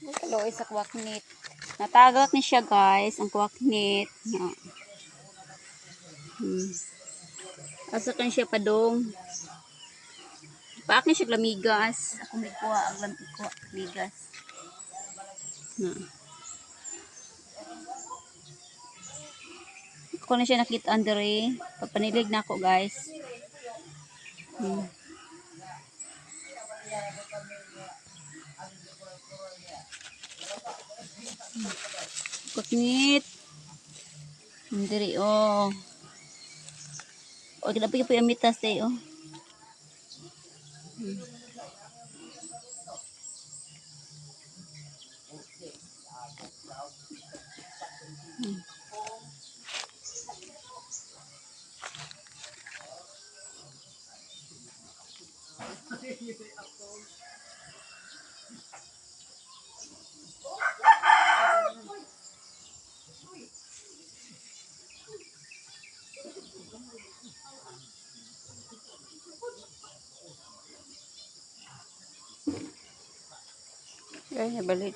Kaluoy sa kwaknit. Natagak ni siya, guys, ang kwaknit. No. Asa kan siya padong. Paak ni siya lamigas. Ako may kuha ang kuha lamigas. Na. Ako na siya nakita andre. Pagpanilig na ako, guys. Kwaknit. Diri oh. O kinapi po yung mitas day oh. Ay, nabalik.